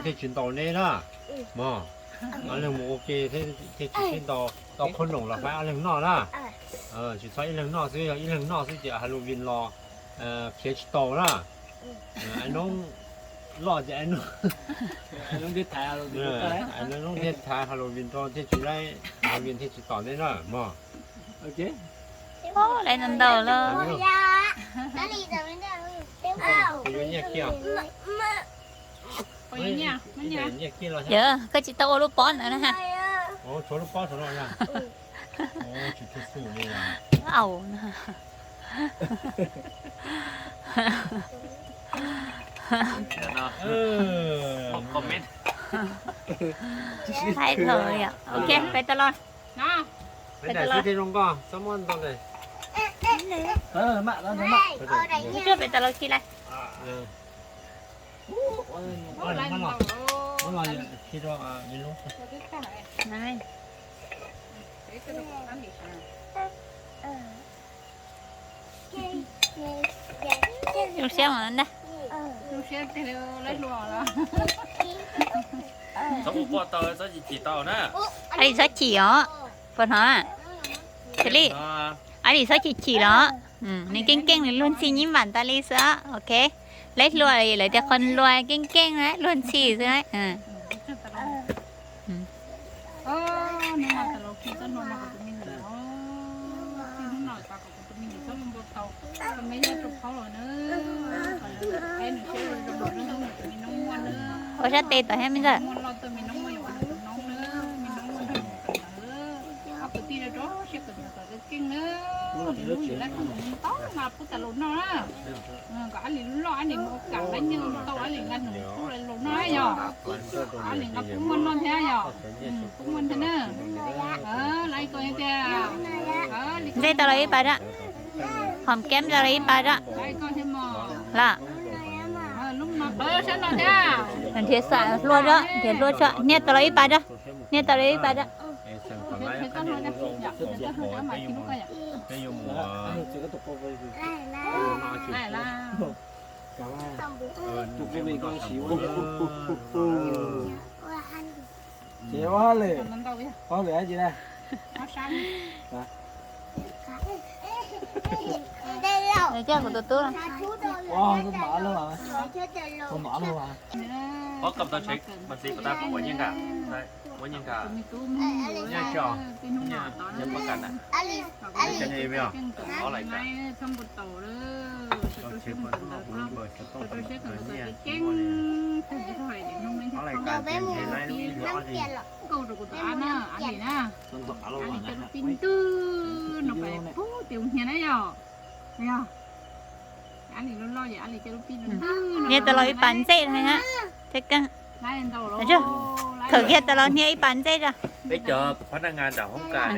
Thiaj tsis ntaus neb na. Mog, ob leeg mus ua ke thiaj tsis sib ntaus, tau qhob noom los faib ob leeg noj na. Tsis txhob ib leeg noj xwb, yog ib leeg noj xwb ces Halloween los khiav tsis tau na. Noob loj ces noob thiaj thaiv Halloween rau thiaj tsis laib, Halloween thiaj tsis tom neb na mog. Lawv ntau ntau lawm. Yog koj tsis tau ua lub pob ntawd na. Au na. Thaij dhau li. Ok, peb tau los. Peb tau los. Peb tau los khi lawm. Zoo siab mas ntag. Txhob ua poj tau, txhob chim chim tau na. Ab li txhob chim os. Puas hnov? Ab li, ab li txhob chim chim los. Nws keej keej nws luag ntxhi nyib npam tas li xwb. Ok, lawv hluas lawv tias qhov hluas keej keej na luag ntxhi xwb. Ua sab tes tom thiab me ntxawg. Ntxawg tau los ib pas da. Hom keeb tau los ib pas da. Los. Nrhiav xam hlua da, nrhiav hlua tso, niaj tau los ib pas da. Niaj tau los ib pas da. Ces ua hauj lwm, ua hauj lwm dab tsi na? Ua, ua mav lug, ua mav lug. Nkauj rau kuv tus ab na, ab li na. Ab li coj lub pib ntwg no pais pub tim ub hnia na yog. Yog. Ab li loj loj yog ab li coj lub pib ntwg no. Hnia tau los ib pas ntxej na. Thiab keej. Khawm kiag tau los hnia ib pas ntxej ra. Peb cov phab naj ngas nram hoob kas.